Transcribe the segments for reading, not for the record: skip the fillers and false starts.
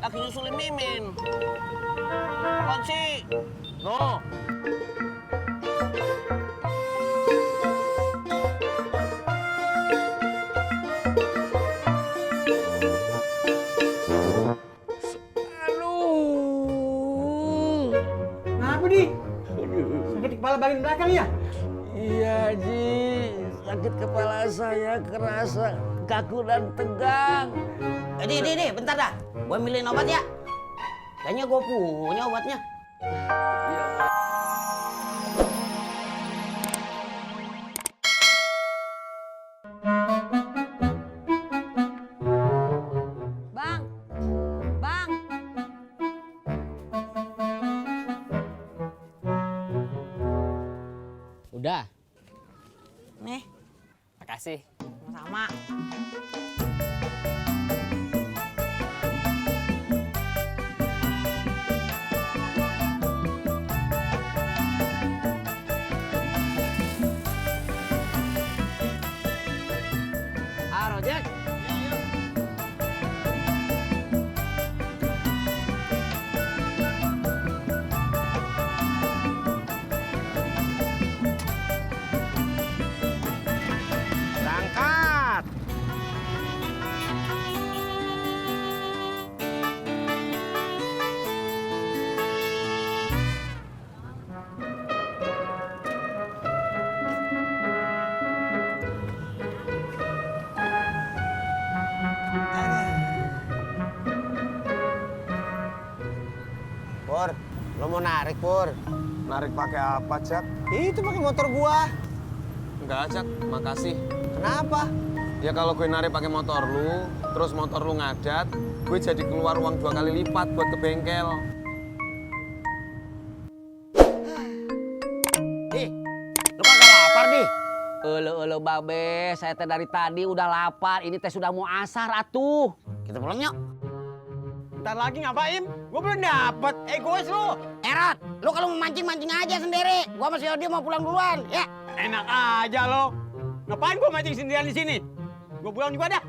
lagi nyusulin Mimin. Apaan sih? No. Aduh. Kenapa, Di? Sakit di kepala bagian belakang ya? Iya, Ji. Sakit kepala saya kerasa kaku dan tegang. Di, bentar dah. Gue milihin obat ya. Kayaknya gue punya obatnya. Bang, bang. Udah. Nih, Makasih. sama. Ah, Rojek. Berangkat. Pur, lo mau narik, Pur? Narik pakai apa, Jack? Itu pakai motor gua. Enggak, Jack. Makasih. Kenapa? Ya kalau gue narik pakai motor lu, terus motor lu ngadat, gue jadi keluar uang 2 kali lipat buat ke bengkel. Di, lo kagak lapar, Di? Elo babe, saya teh dari tadi udah lapar. Ini teh sudah mau asar atuh. Kita pulang yuk. Ntar lagi ngapain? Gue belum dapet. Egois lu. Erot, lo kalau mau mancing-mancing aja sendiri. Gua sama si Odi mau pulang duluan, ya? Enak aja lo. Ngapain gue mancing sendirian di sini? Gue pulang juga dah.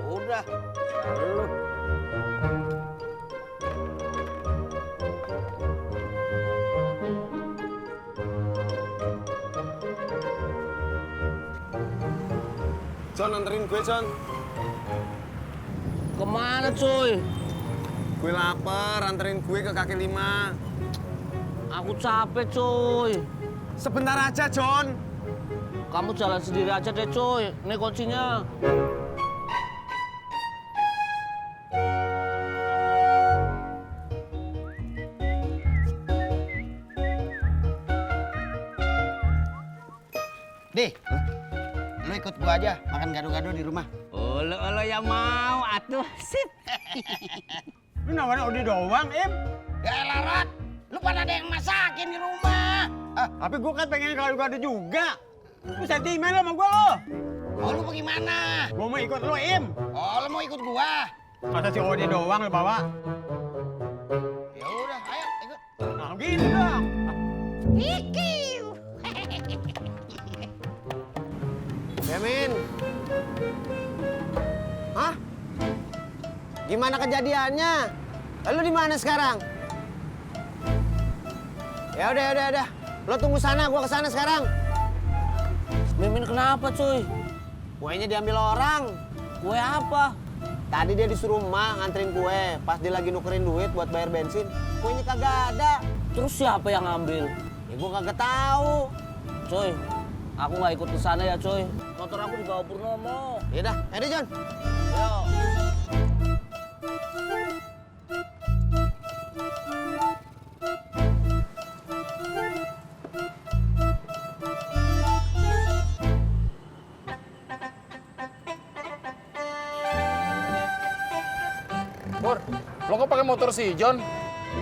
Udah. Lu. John, anterin gue, John. Kemana cuy? Gue lapar, anterin gue ke kaki lima. Aku capek cuy. Sebentar aja, John. Kamu jalan sendiri aja deh cuy. Ini kuncinya. Di, lu ikut gua aja makan gado-gado di rumah. Olo yang mau atuh sip. Lu nawarin Odi doang, Im. Ya elah, Rod. Lu pada ada yang masakin di rumah. Tapi gue kan pengen gado-gado juga. Lu sentimen lo sama gue lo. Oh, lu bagaimana? Gue mau ikut lo, Im. Oh, lu mau ikut gua? Masa si Odi doang lo bawa? Ya udah, ayo ikut. Nah, gini dong. Ikiu. Yamin. Hah? Gimana kejadiannya? Lalu di mana sekarang? Ya udah. Lo tunggu sana, gua kesana sekarang. Mimin kenapa cuy? Kuenya diambil orang. Kue apa? Tadi dia disuruh emak nganterin kue. Pas dia lagi nukerin duit buat bayar bensin, kuenya kagak ada. Terus siapa yang ngambil? Ya gua kagak tahu. Cuy, aku nggak ikut ke sana ya cuy. Motor aku dibawa Purnomo. Yaudah, ayo John. Yo. Pur, lo kok pakai motor si John?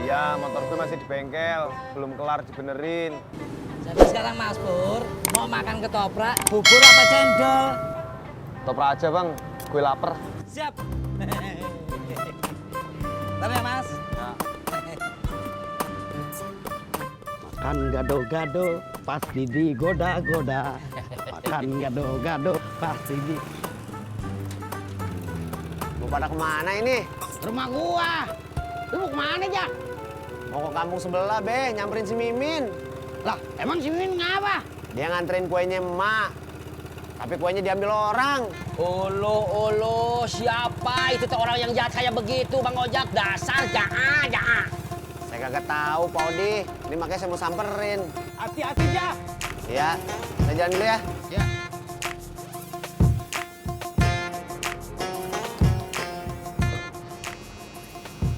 Iya, motor gue masih di bengkel. Belum kelar dibenerin. Jadi sekarang Mas Pur mau makan ketoprak, bubur apa cendol? Toprak aja, Bang. Gue lapar. Siap. Bentar ya Mas. Ya. Makan gado-gado pasti digoda-goda. Makan gado-gado pasti di... Mau pada kemana ini? Rumah gua. Lu mau kemana, Jak? Mau ke kampung sebelah, Be, nyamperin si Mimin. Lah, emang si Mimin ngapa? Dia nganterin kuenya emak. Tapi kuenya diambil orang. Olo, siapa itu tuh orang yang jahat kayak begitu, Bang Ojak? Dasar jahat. Saya kagak tahu, Pak Odi. Ini makanya saya mau samperin. Hati-hati, Jak. Iya, saya jalan dulu ya. Ya.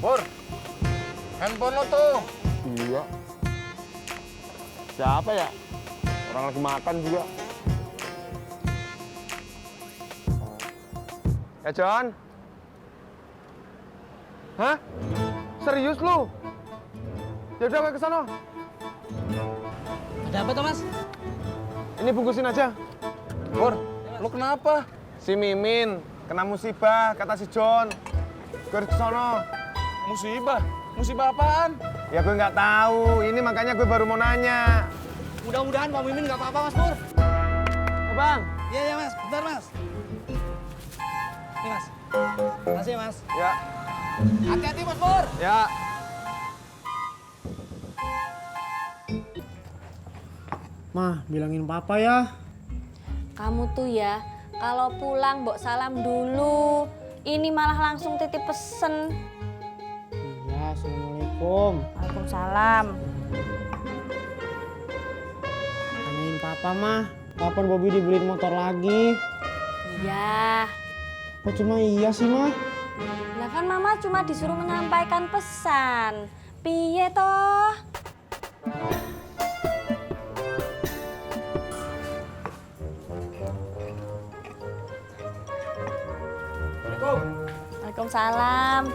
Pur, handphone lo tuh. Iya. Siapa ya? Orang lagi makan juga. John? Hah? Serius lu? Ya udah gue kesana. Ada apa, Thomas? Ini bungkusin aja. Pur, lo kenapa? Si Mimin kena musibah, kata si John. Gue harus kesana. Musibah? Musibah apaan? Ya gue nggak tahu. Ini makanya gue baru mau nanya. Mudah-mudahan Bang Mimin nggak apa-apa, Mas Pur. Bang. Iya, Mas. Bentar, Mas. Nih, Mas. Makasih, Mas. Ya. Hati-hati, Mas Pur. Ya. Mah, bilangin papa ya. Kamu tuh ya, kalau pulang mbok salam dulu. Ini malah langsung titip pesen. Iya, assalamualaikum. Waalaikumsalam. Tanyain papa mah, kapan Bobby dibeliin motor lagi? Iya. Kok cuma iya sih mah? Lah kan mama cuma disuruh menyampaikan pesan. Piye toh? Waalaikumsalam.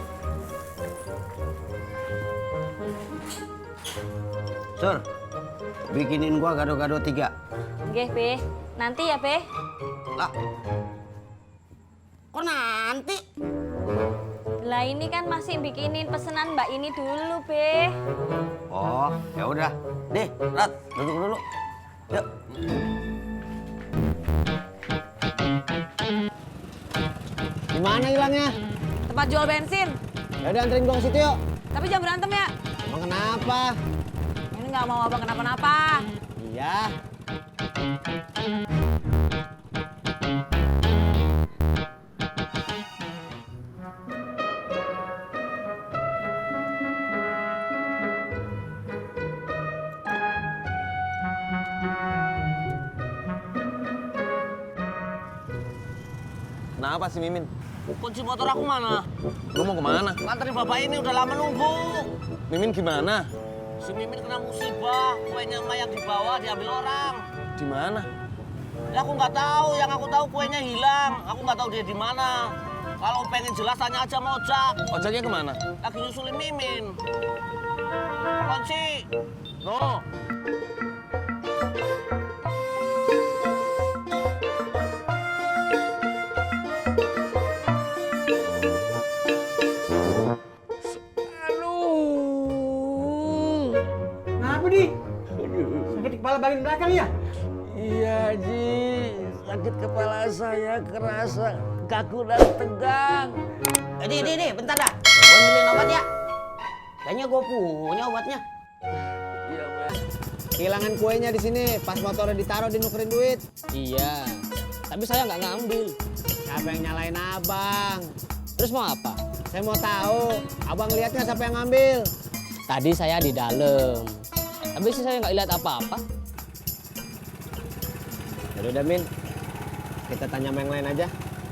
Sur, bikinin gua gado-gado 3. Nggih, Be. Nanti ya, Be. Lah, kok nanti? Lah ini kan masih bikinin pesanan Mbak ini dulu, Be. Oh, ya udah. Nih, Rat, duduk dulu. Yuk. Gimana hilangnya? Tempat jual bensin. Ya udah anterin gua ke situ yuk. Tapi jangan berantem ya. Emang kenapa? Ini nggak mau abang kenapa-napa. Iya. Kenapa si Mimin? Kunci motor aku mana? Lu mau kemana? Nganterin bapak ini udah lama nunggu. Mimin gimana? Si Mimin kena musibah, kuenya emak yang dibawa diambil orang. Di mana? Ya aku nggak tahu, yang aku tahu kuenya hilang. Aku nggak tahu dia di mana. Kalau pengen jelas tanya aja sama Ojak. Ojaknya kemana? Lagi nyusulin Mimin. Kunci. No. Kenapa, Di? Sakit di kepala bagian belakang ya? Iya, Ji. Sakit kepala saya kerasa kaku dan tegang. Di, bentar dah. Gua beliin obat ya. Kayaknya gua punya obatnya. Iya, Mas. Kehilangan kuenya di sini, pas motornya ditaruh dinukerin duit. Iya. Tapi saya nggak ngambil. Siapa yang nyalain abang? Terus mau apa? Saya mau tahu, abang lihatnya siapa yang ngambil? Tadi saya di dalam. Tapi sih saya nggak lihat apa-apa. Ya udah, Min. Kita tanya sama yang lain aja.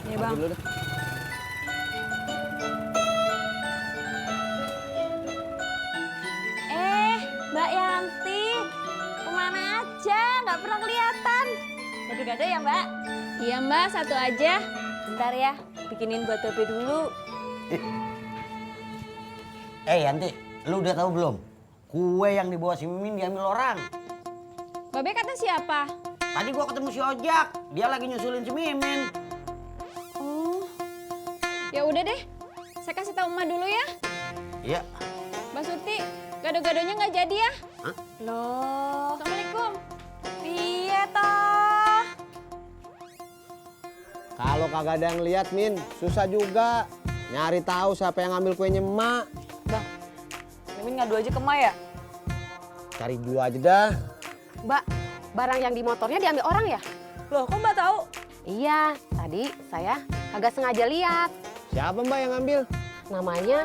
Iya, Bang. Dulu deh. Mbak Yanti, kemana aja? Nggak pernah kelihatan. Gado-gado ya, Mbak? Iya, Mbak. Satu aja. Bentar ya, bikinin buat Babe dulu. Yanti, lu udah tahu belum? Kue yang dibawa si Mimin diambil orang. Babe kata siapa? Tadi gua ketemu si Ojak, dia lagi nyusulin si Mimin. Oh, ya udah deh. Saya kasih tahu Emak dulu ya. Iya. Mbak Surti, gado-gadonya nggak jadi ya? Hah? Loh, Assalamualaikum. Iya toh. Kalau kagak ada yang lihat, Min, susah juga. Nyari tahu siapa yang ngambil kuenya emak. Bang, Mimin ngadu aja ke Mak ya? Cari dua aja dah. Mbak, barang yang di motornya diambil orang ya? Loh, kok Mbak tahu? Iya, tadi saya kagak sengaja lihat. Siapa mbak yang ngambil? Namanya